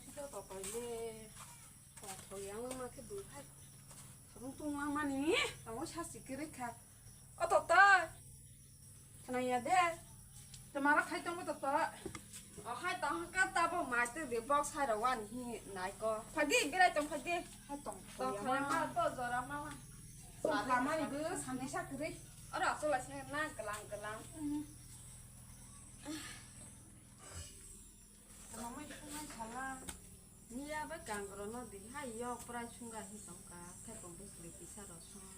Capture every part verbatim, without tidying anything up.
Sida to paile. Tongthok yang ma khe bwthai. Sabung tunglang mani, tamo sa sikirikha. O tokta. Khwnaya de. Twmara khai tongo tokta. O hai tong ka tabo mai te de box hai ro wan hi nai ko. Phagi, berai tong phagi. Hai tong. To khaya ma to jora ma. Tong khamani bo santi sa kwrwi. Oro aswk lai se na glang glang. Tamo mai thungnai sala. Miya bai kangrok no di hai yok prai sunga hi tongka, thai pong bwsli kisa rok sung.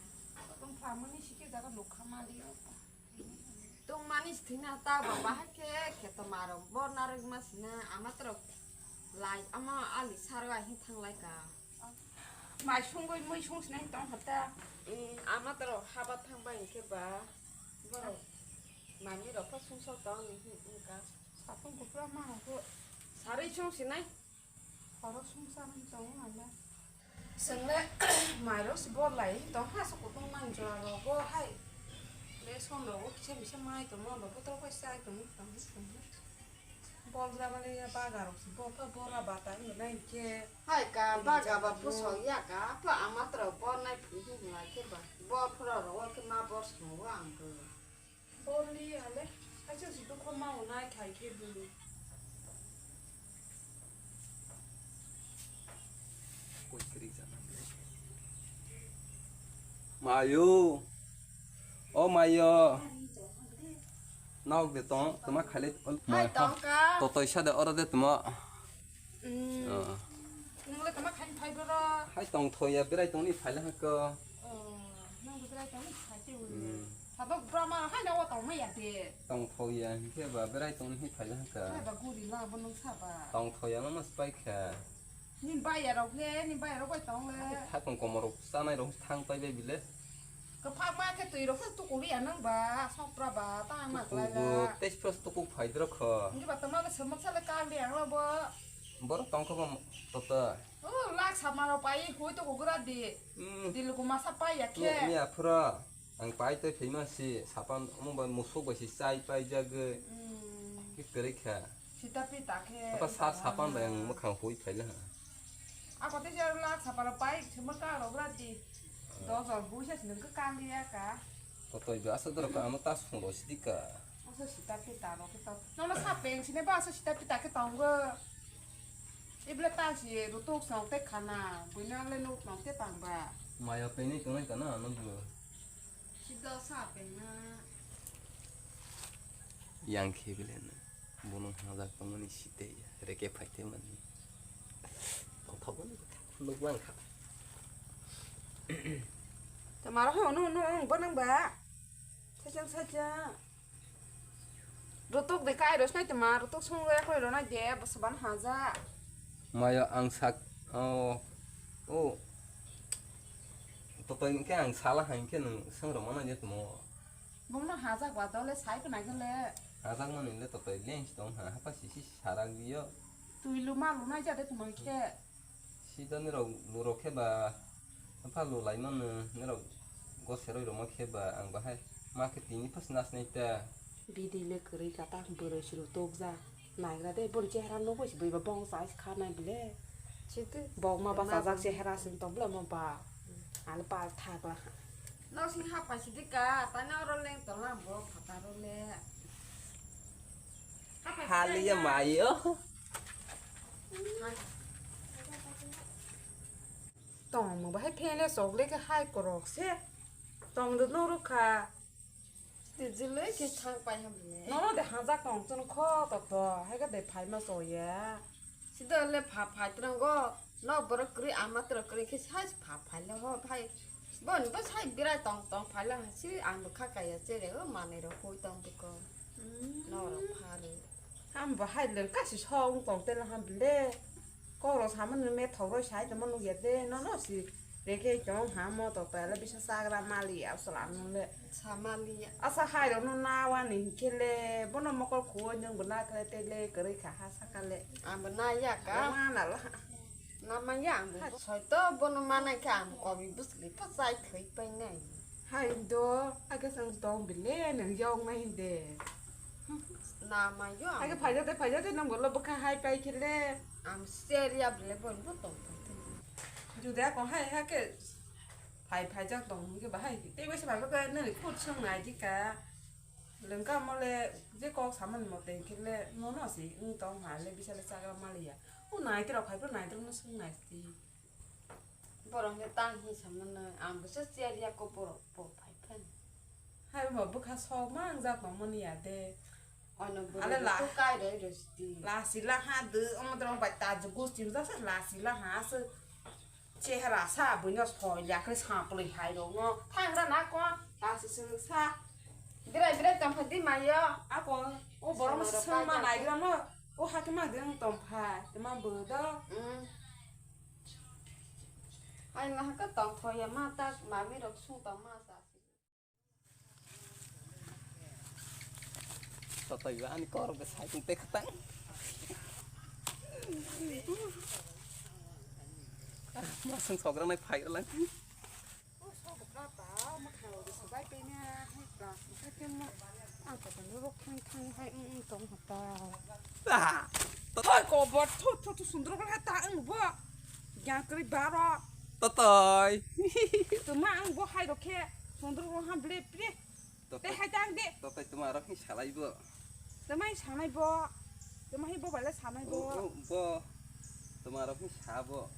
Tong phamani sikhe jaga nokha mali. Tongmani sithina ta baba hai khe khe to maro bo narwk ma sina ama trok lai ama ali sarwa hi thang lai ka. Mai sungwi mui sung sinai tong hata. Ama trok haba thang bai khe ba borok mami rok pha sung sok tong ni hi ka. Satung kupra ma ko. Sarwi sung sinai. Oro sung sa nang tong ala. Sengle mairo si bor lai tong ha so kutung man jora ro bo hai. Le son ro kisa bisa mai tong mo bo tro ko sai tong tong tong. Bol jra bale ya baga ro si bo pa bora bata ni nai ke. Hai ka baga ba puso ya ka pa amatra bor nai phu hi nai ke ba. Bor phura ro ke ma bor sung wa ang ko. Boli ale, acha si dukho ma unai khai khe bulu. Koi kiri jana. Mayo. O mayo. Naok de tong, toma khale. Hai tongka. Totoi sa de oro de toma. Mm. Ah. Nung le tama khain phai boro? Hai tong thoya berai tong ni phai la hako. Oh, nung berai tong ni phai te wi. Mm. Sabo bra ma hai na wa tong ma ya de. Tong thoya hinkhe ba berai tong ni phai la hako. Hai ba guri la bo nung sa ba. Tong thoya ma mas pai kha. Ni ba ya rok le, ni ba ya rok bai tong le. Hai tong komoro sanai rok thang pai be bile. Kwphak ma khe twi rok khe tukuliya nang ba, sokra ba, ta ma kwlai la. Tukugo, tei first tukuk phai dro kho. Ngi ba tama le semak sa le kang di ang lo bo. Borok tong kho bo toto. Oh, lak sama ro pai, hui to kugra di. Hmm. Di lugu masa pai ya khe. Miya, miya phura, ang pai tei phaima si, sapan omo bai musuk bai si chai pai jagwi. Hmm. Ki kwrwi kha. Sita pita khe. Apa sar sapan bai ang mwkhang hui phai la. Ako tei jaro lak saparo pai, sumber ka rok bra di. Dos jor bui sa sinung ka kang ya ka. Kotoi ba asa dorok ka amo ta sung ro sidi ka. Asa sita pita rok khe tong. Nono sa peng sine ba asa sita pita khe tong go. Ibla ta si rutuk song te khana, buina le nuk nong te tang ba. Maya peni tonai kana ano bu. Sida sa pengna. Yang khe bile na. Bono hajak tongmani sitei ya. Reke phaite mani. Tongthok mani. Nuk mang kha. Tamaro hai ono ono ang banang ba. Sajang sajang. Rutuk de kai rosnai tama, rutuk sung ya koi ronai de, bos ban haja. Maya ang sak, oh, oh. Totoi ke ang sala hai ke nung sung romana je tumo. Bumno haja gwa dole sai ko nai le. Haja mani le totoi lens tong ha, hapa sisi sarak dio. Tui lu ma lu nai ja de tumo ke. Sida nirok lurok khe ba, apha lulaimano nirok goseroi rwma khe ba, ang bahai ma khe tini phas nasnai ta. Bidi le kwrwi kata bwrwi siro tokjak. Naigra de boni chehra nugwi se bui ba bong chai kha nai bile. Chitu. Bong ma bachajak chehra sing tong bwla mo ba. Ang le pal thak la. Nok sing hap pai sidi ka, tani oro leng tong lang bo phataro le. Haliya mayo. Tong mo bahai phele sok le ke hai korok se. Tong do no rukha. Tijiloi khe thang pai ham ne. No de hajak tong chun kho to to. Hai ga de phai ma so ya. Sida le pha phai trango. No borok kwrwi ama tro kwrwi khe sai pha phai le ho phai. Bon bo sai birai tong tong phai le si ang bo kha kaya chere o manai ro hoi tong biko. Norok phari. Ham bo hai leng kasi song tong te laham bile. Koro samani me thogoi sai tamo nugya de no no si. Reke tong ha mo to pele bisa sagra mali asal anu le. Samali. Asa hai ro no na wani kele bono mokol khuo nyung bo na kele tele kere kha ha sakale. Ang bo na ya ka. Mana la. Nama ya ang bo. Soi to bono mana kha ang kobi busli pa sai khlai pai nai. Hai do, aga sang tong bile nang yong nai de. Na mayo. Hai khe phaijak de, phaijak de, nang bolo bwkha hai pai khe le. Ang seriya bele bon bo tong tong tong. Juda ko hai ha khe phai phaijak tong hwn khe bahai. Tei bai se bai khe nini khut song nai di ka. Lengka mo le je kok samani mo tei khe le no no si wng tong ha le bisa le chagra maliya. O nai tei rok phai phro nai tei no song nai si. Borok le tang hi samano ang bisa seriya ko borok bo phai phai. Hai bo bwkha sok ma ang jak tong mani ya de. Ano bwrwi Ale la. to kai roi roi sidi. Lasi la ha de, omo drong bai ta ju gus tim jasa lasi la ha se. Chehra sa buino soi ya kre sa puli hai ro ngo. Thangra na ko, lasi se sa. Birai birai tong phadi mayo. Ako, o borom Sumaro se ma kai nai gra no. O ha ke ma de tong phai, te ma bo do. Mm. Ai na ka tong pho ya ma ta mami rok su tong ma sa. Totoi ba ani korok de sai tong te khatang. Masang sogra nai phai lang. O sogra ta ma khang de sabai pe na hai ta sai ke mo. Ang ko tong rok thang thang hai ung ung tong ha ta. Ah, to Thoi ko bot thu thu thu sundro ko ha ta ang bo. Yang kri baro. Totoi. Tuma ang bo hai rok khe sundro ko ha ble ple. Te Totoi, hai tang de. Totoi tuma rok ni salai bo. Tuma hi sanai bo. Tuma hi bo bale sanai bo. O, o, bo. Tuma rok ni sa bo.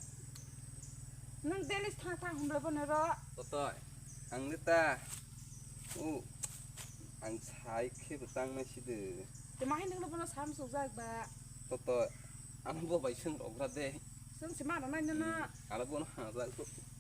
Nang daily tha tha humle bo nero. Totoi. Ang ni ta. O. Ang sai khe bo tang nai si de. Tuma hi nang no bono sam suk jak ba. Totoi. Ano bo bai sung rok ra de. Sung si ma rok nai no no. Ano bono ha jak.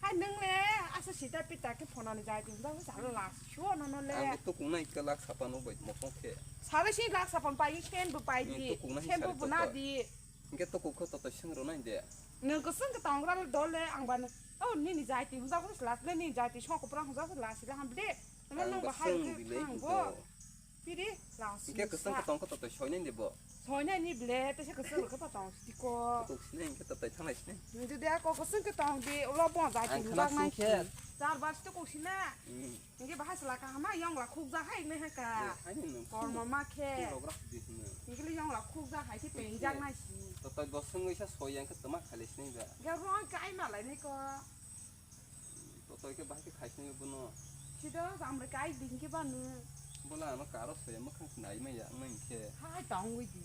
Hai nung le asa sita pita khe phonani jai di, hwnba sa last show no no le. Ang to kung nai ka lak sapan no bai mosong khe. Sari si lak sapan pai, sen bo pai di. Sen bo buna di. Hingke to kung kho to to seng ro nai de. Nung ko sung ka tong ra dol le ang ban. Oh, nini jai ti hwnba ko last le nini jai ti song ko prang hwnba last le ham de. Nung nung ba hai ke thang bo. Piri, lang Hingke sini kwsang sa. Kwtong khe totoi soinai de bo. Soinai ni ble, tesa kwsang rok khe totong siti ko. Kutuk sinai hingke totoi thanglai sinai. Nung de ko kwsang kwtong di, ulo bon jai Ang tin khna bak nai sing khe. Char bar sito ko sina. Hmm. Hingke bahai sala ka hama yong la khuk ja hai nai ha ka. Eh, hai ni nung Kormo sung. ma khe. Sung rok rak di sini. Hingke le yong la khuk ja hai khe peng jak nai si. Totoi bo sung wisa soi yang khe toma khalai sinai ba. Ga roi kai ma lai nai ko. Totoi khe bahai khe khai sinai bono. Sido, samre kai din khe banu. Bola ano karo soya mwkhang nai maya wng nai khe. Hai tong wi di.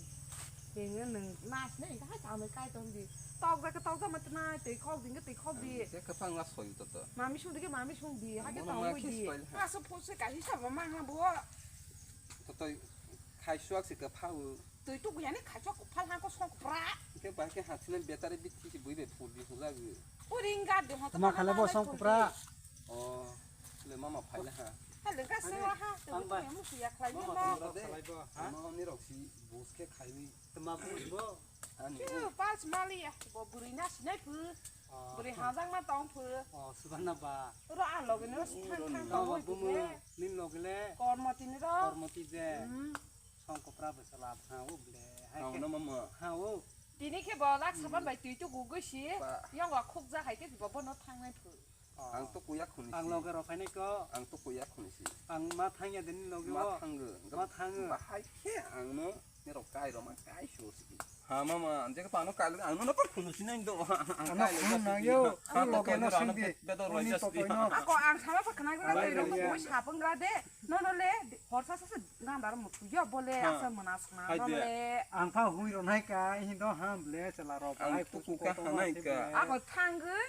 Tengno nung nas nei hai samre kai tong di. Tok ja khe tok ja ma tna tei khok din khe tei khok di. Ang khe kwphang la soyu toto. Mami sung di khe mami sung di. Hai khe Bono tong ma wi khe di. spoil ha. Aso phose kai sa ma ma ha bo. Totoi khai suak se kwphau. Twi tuku yani khaichok kuphal hangko song kupra. Hingke bahai khe hangsinai battery bithi se bui bai phul di hujagwi. O ring ga de hon Ma khale bo song kupra. O, le mama phaile ha. Ha le ga se wa ha. Ang bai. Mu su ya khlai Mama no. tong rade. Khlai bo, ha? Ano ni rok si bus khe khaiwi. Tma bus bo. Ani. Chu pas mali ya. Bo buri na sinai phu. Oh. Buri hajang ma tong phu. Oh, subana ba. Ro a loge no si thang thang Ro tong bumu. Ni loge le. Kormoti ni ro. Kormoti je. Hmm. Song kopra bwsa lab ha o ble. Hai Ang khe no mama. Ha o. Tini khe bo lak sapan bai twi tu gugui si. Ba. Yong wa khuk ja hai khe bo bono thangnai phu. Oh. Ang to kuya khuni Ang si. Loge ro phainai ko. Ang to kuya khuni si. Ang ma thangya deni loge Ma o. Thango. Ma thango. Bahai khe ang no ni rok kai ro ma kai so si. Ha mama, ang je ka pano kai lo, ang no pa khunu si nai do. Ang Ano kai lo khunu just nang di. Yo. Ha Ang to loge kai no lo, ano sing di. Be-, bedor roi Uni just to di. Koi no. Ako ang sama pa khna gra Bai de, ro bai ko ya. Sapang gra de. No no le, horsa sa se ganda ro mutu yo bole Ha. Asa mana sana Hai no de. Le. Ang pha hui ro nai ka, ihin do ham ble, chela ro Ang pai tuku kus ka ko to hanai ma ka. Te ble. Ako thangwi,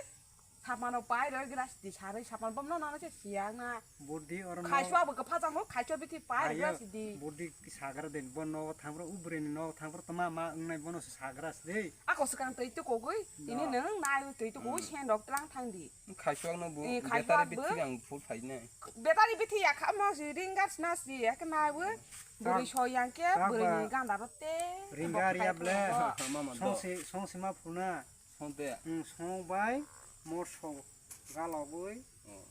sapan ro pai ro gila siti sarwi sapan bom no no se siang na. Budi or no. Khaiswa bo kepha jang bo, khaiswa bithi pai Ayo, gila siti. Budi sagra den bo no thang bro, ubre ni no thang bro, tama ma wngnai bono se sagra se de. Ako swkang twi tukugwi, tini No. Nwng nai twi tukugwi Hmm. Sen rok tlang thang di. Khaiswk no bo Eh, khaiswk battery bo. Bithi ang full phai nai. Battery bithi ya kha mo si ring gas na si ya khe nai bo. Bwrwi Chak-, soi yang khe chak bwrwi ba ni ganda ro te. Ring Bo gar ya khai ble. Ko. Mama do. Song si, song si ma phuna. Song de. Hmm, song bai mor song galogwi. Oh.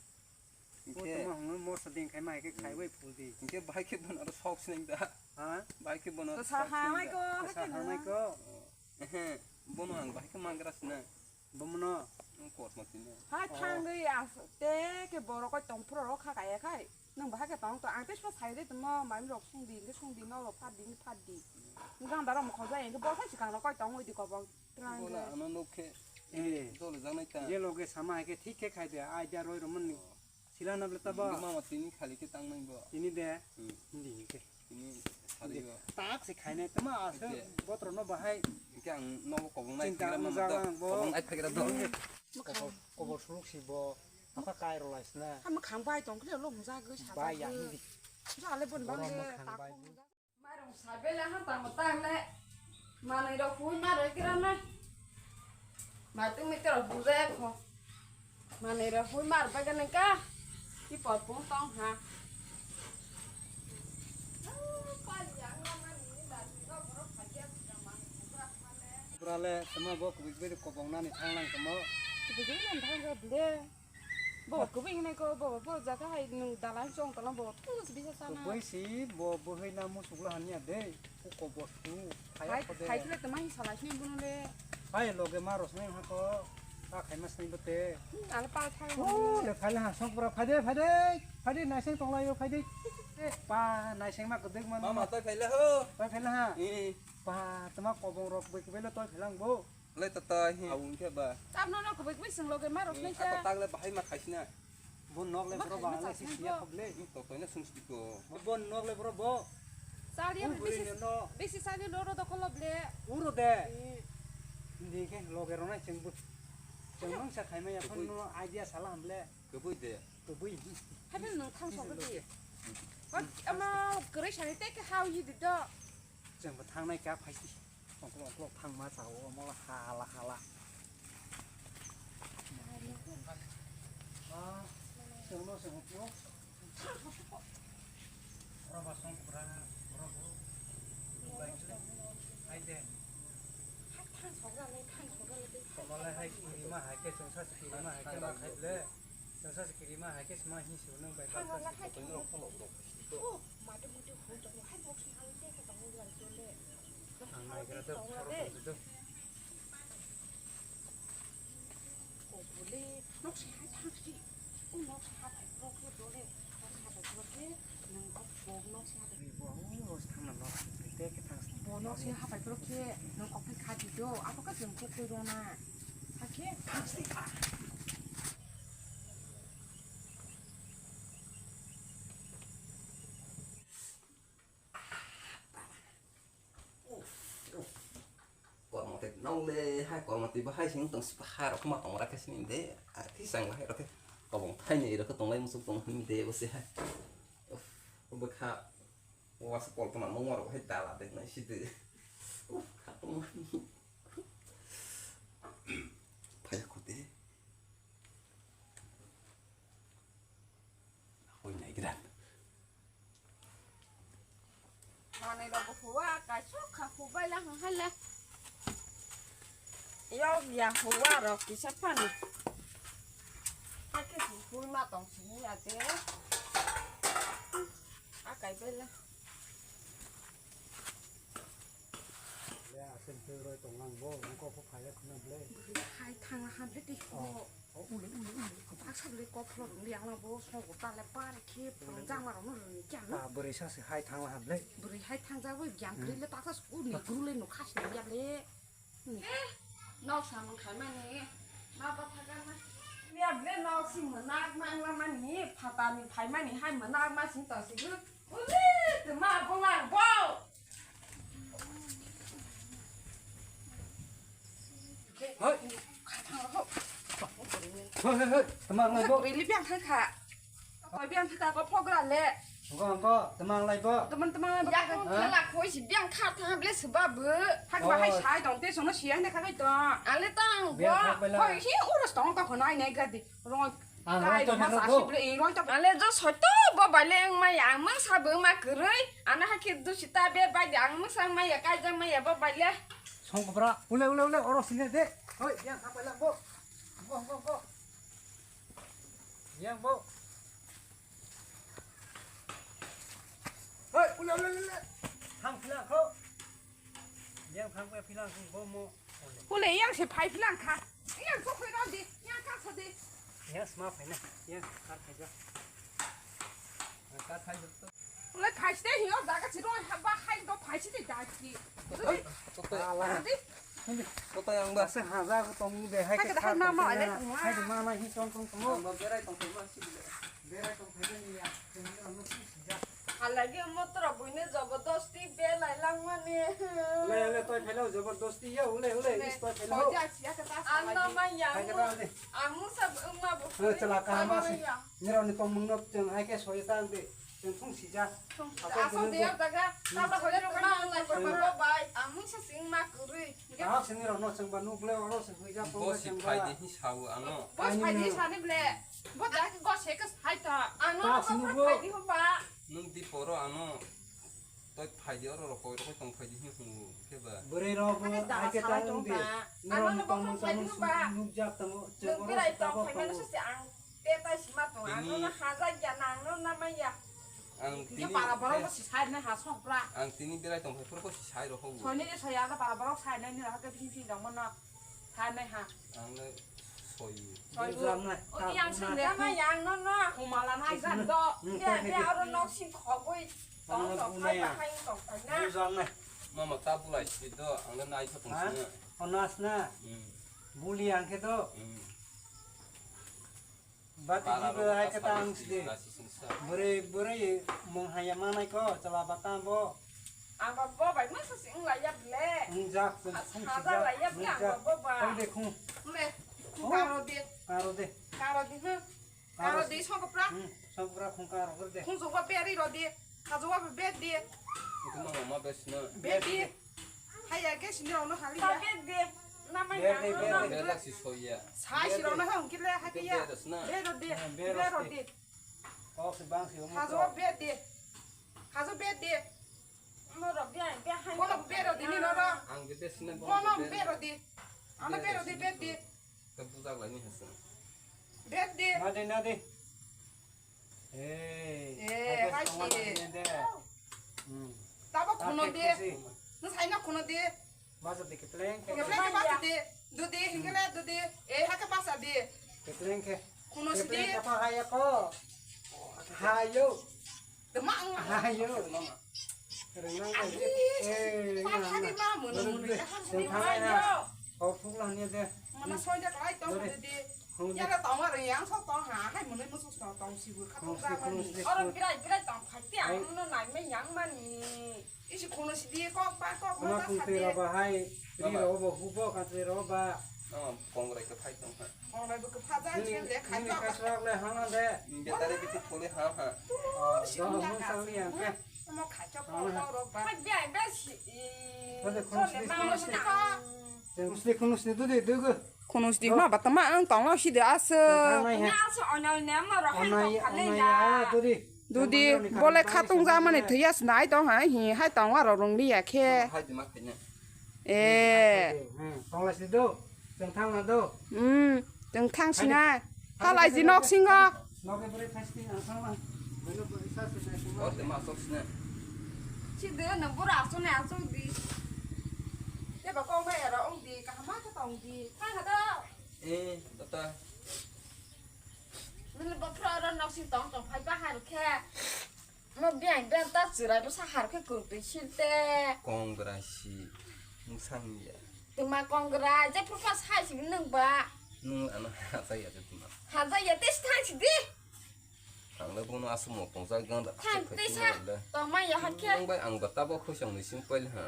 O Hingke tama hwnwi mor sa ding khai ma hai khe khai bai phul di. Hingke bahai khe bono aro sok sinai da. Ha? Bahai khe bono aro Kwsa sok sinai hanai da. Ko, Kwsa hai khe hanai no. Ko. Oh. Ehe, bono ang bahai khe mangra sinai. Bomono. Ang kormo tino. Hai Oh. Thangwi as-, te khe borok koi tongphuru rok kha kaya khai. Nwng bahai khe tong tong, ang tei sbo sai de tongmo, mai rok sung di, hwnkhe sung di, nok rok phat di, hwnkhe phat di. Gang dara mokol jai, hwnkhe bo sai swkang rok koi tong oi di kobong. Bola ano nuk khe Eh, dole janai ta. Je loge sama hai khe thik khe khai de, idea roi romani. Sila na ble ta ba. Mama tini khali khe tang nai bo. Tini de. Hmm. Hindi hwnkhe. Tini sari bo. Tak se khai nai tama asa. Hwnkhe. Botro no bahai. Hwnkhe ang nogo kobong nai Chinta phagra mama mujak do. Ang bo. Kobong nai phagra do. Kobor, kobor suluk si bo. Apa kai rw lai sna. Ama khang bai tong khe lo mujak gwi sa. Bai ya hindi. Ja le bon bang Borom le ma khang tak bai. Marung sabela ha tamo tangle. Manui rok hui maroi kira na. Matung mi kira buja kho. Manui rok hui mar bai gane ka. Ki por pung tong ha. Brale, tama bo kubik beri kobong nani thang lang tamo. Kubik beri nani thang lang tamo. Bo kubui hinai ko, bo, bo jaga hai nwng dalan chong tala bo thung si bisa sana. Kubui si bo bwhwi na musuk la hanya de. Ku ko bo su. Hai, hai khle tama hi salai sini bunu le. Hai loge ma rosnai ha ko. Ta khai ma sini bote. Hmm, ala pa thai. Oh, le phai la ha sok pura phai de, phai de. Phai de naising tong lai yo phai de. Eh, pa naising ma kuduk man. Mama tai phai la ho. Tai phai la ha. Eh. Pa tama kobong rok bui kubui le toi phai lang bo. Le tata hi. Aung khe ba. Tabno no kubui kubui sing loge ma rok nai ta. Ata tagle bahai ma khaisna. Bo nok le bro ba le si siya khob le. To to na sung sidi ko. Bo nok le bro bo. Sali bisi bisi sali lo ro do kolob le. Uro de. Ndi khe loge ro nai cheng bu. Cheng mang sa khai ma ya phon no idea sala ham le. Kubui de. Kubui. Habil nung thang sok di. Ama kere sani te ke hau yi di do. Cheng bo thang nai ka phai si. Ongklok ongklok thangma cha o, omo hala hala. Ah, chwngno chwng phio. Oro ba song pura, oro bo. Hai de. Tomalai hai kirima hai ke chwngsa kirima hai ke ma khai le. Chwngsa kirima hai ke sma hi su nang bai ba. Ang naigra do, khoro do. Kobole, nok se hai thang si. O nok se ha phai pro khe dole. Nok se ha phai pro khe nang kok bo nok se ha phai. Bo o thang na nok. Te ke thang si. Bo nok se ha phai pro khe nang kok phai kha di do. Abo ka jeng kok koi ro na. Ha khe thang si. Kormo tei nong le hai kormo tei bahai sing tong si bahai rok ma tong ra khe sini de. Ar khe sang bahai rok khe kobong thai ni rok khe tong lai musuk tong hini de bo se hai. Uff, bo kha wa se pol tong mung rok hai dala de nai si de. Uff, kha tong. Phai ko de. Hoi nai gran. Manui rok bo huwa, kaisok kha hubai la hang hai le. Yok ya huwa rok kisa phani. Hakhe hui ma tong sini ya de. Akai bai la. Le asem twi roi tong lang bo, nokho phai ya khna ble. Hai thang ha ble ti ho. O, ule, ule, ule. Baksa le kok phro rung liang la bo, song ko ta le par khe, phang jang ma rung rung kya no. Ah, bwrwi sa se hai thang la ha ble. Bwrwi hai thang ja bo, yang kri le taksa school ni guru le no khas ni ya ble. Ni. Eh, nok samung khai mani, ma ba thaga ma. Ya ble nok si manak mang la mani, phata ni phai mani, hai manak ma sing ta si gu. Ule, te ma bong lang bo. Hoi. Hoi, hoi, hoi. Tama ngai bo. Bili biang thang kha. Koi biang thang kha ko phogra le. Ngo ngo tama ngai bo. Teman teman ya ko khala koi si biang kha tha ble sebab. Hak ba hai sai dong te sono siang de kha kai to. Ale tang bo. Hoi hi uros tong to khonai nai ga di. Roi. Kai roi ma sa si ble roi to. Ale jo soito bo bai le ang ma ya ma sa bo ma kwrwi. Ana ha khe du sita be bai de ang ma sa ma ya kai ja ma ya bo bai le. Song kobra. Ule ule ule oro sine de. Hoi yang ha bai lang bo. Bo bo bo. Yang bo. Hoi ule ule ule. Thang philang kho. Yang thang philang kho bo mo. Ule yang se phai philang kha. Yang kok phai ron di, yang kha sa di. Yang sma phai na, yang kar phai ja. Wala thaiste hiyo jaga chiro haba hai do thaisi de daki. Ala. Totoi ang ba se haja ko tong de hai ke kha mama ale. Hai de mama hi tong tong tong. Ang ba berai tong tong ma si de. Berai tong thai ni ya. Halagi motor buine jobodosti belai langmani. Le le toi phailo jobodosti ya ule ule is toi phailo. Soja siya kata. Anna ma yang. Hai kata de. Amu sab umma bu. Chala ka ma se. Nirok ni tongmung no chwng hai khe soi ta ang de. Chwng thung sija. Asok de jaga. Tama hoi ma ang lai ko bai. Amu sa sing ma kuri. Ahok sini rok no chwng ba nuk le oro se hoi ja. Bo si phai de hi sao ano. Bo phai de sani ble. Bo da ko se ka sai ta. Ano ko phai de ho ba. Nung di poro ano. Toi phai de oro rok koi rok tong phai de hi hu ke ba. Bwrwi rok bo ai ke ta nung de. Nirok ni tongmung chwng nuk jak tongo. Chwng oro se ta bo tongo. Te tai sima tong, ang no haja ya, nang no na ma ya. Ang tini para borok bo si sai na ha sok bra. Ang tini berai tong phai phuru ko si sai ro hobo. Soni ni saya na para borok sai na ni ha ke phi phi dong mo no. Sai na ha. Ang le soi. Soi bu. O yang sing de ma yang no no. Kumala na jan do. Ya ya aro nok sing khogoi. Tong tong phai ba hai tong phai na. Mama ta bulai si do, ang le nai tong si na. Onas na. Buli ang khe do. Bati jibo hai khe ta ang sidi. Bwrwi, bwrwi mung haya manai ko, chwla bata bo. Ang ba bo bai masa si wng lai ya ble. Wng jak, wng jak. Haja lai ya ble ang ba bo ba. Wng de khung. Le, khung karo de. Karo de. Karo de, huh? Karo de, songkopra. Hmm, songkopra khung karo de. Khung songkopra beri ro de. Khajo wa bed di. Itu mama ma bes na. Bed di. Haya ke sini rok no hali ya. Bed di. Nama ya. Bed di. Bed si soya. Sai si rok no hong kile ha ke ya. Bed di. Bed di. Kok si bang si. Khajo wa bed di. Khajo bed di. No rok dia dia hai. Kono bed di ni no ro. Ang bed si na. Kono bed di. Ano bed di bed di. Ka bujak lai ni hasa. Bed di. Na de na de. Eh, hai si. Tabo khuno de. Nung sai na khuno de. Basa de kepleng ke. Kepleng ke basa de. Dudi, hingkele dudi. Eh, hake basa de. Kepleng ke. Khuno si de. Kepleng ke apa haya ko? Hayo. Dema ang. Hayo. Renang ko. Eh, renang. Hadi ma mun mun. Hayo. Kau thuk lah ni de. Mana soy de kalai tong de. Yara tong aro yang sok tong ha, hai mwnwi musu sok tong sibu kha tong ja mani. Oro birai birai tong phai ti ang no nai me yang mani. Isi khunu si di kok pa kok ma ta sai. Ro ba hai, ri ro bo hu bo ka tre ro ba. No, kongrai ka phai tong ha. Kongrai bo ka pha ja se le khai tong. Ka swak le ha na de. Betari biti phole ha ha. Mo khai chok ko ro ba. Phai birai ba si. Khunu si di ma ba tama ang tong si de aso. Dudi bole khatung ja mani thwiya se nai tong hai hi hai tong aro rung liya khe. Eh. Tong lai si do. Tong thang na do. Hmm, tong thang si na. Halai ji nok singo. Noke bwrwi phai sini ang thangma. Bwrwi bwrwi sa se nai thangma. Oro tei ma aswk sini. Sidi no bura aswk nai aswk di. Tei ba kok bai ero wng di kaham ma khe tong di. Thang ha da. Eh, tata. Nini bophra oro nok sing tong tong phai ba har khe. Mo biyang biyang ta chwrai bwsa har khe kwrwtwi sil te. Kong bwrai si nwng sang ya. Twma kong bwrai jephru pa sai si nwng ba. Nwng ano hachai ya twma. Hachai ya tei si thang si di. Ang le bono aswk mo tongsa ganda. Thang tei sa tongma ya hakhe. Nwng bai ang ba tabok khosong ni simple ha.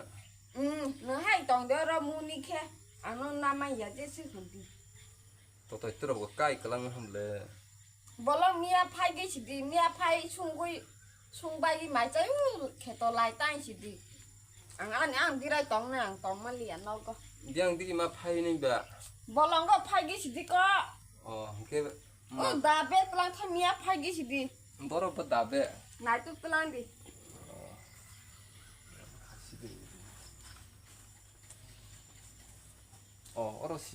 Hmm, nwng hai tong de oro muni khe. Ano nama ya je si hwn di. Totoi turo bo kai kwlang ham le. Bolong miya phai ge sidi, miya phai sungui, sungbai mai chai u kheto lai tai sidi. Ang ani ang birai tong na ang tong ma liya nogo. Biang digi ma phai ni ba. Bolong go phai ge sidi ko. Oh, hingke. O da be tlang tha miya phai ge sidi. Boro bo da be. Nai tu tlang di. Oh, oro si.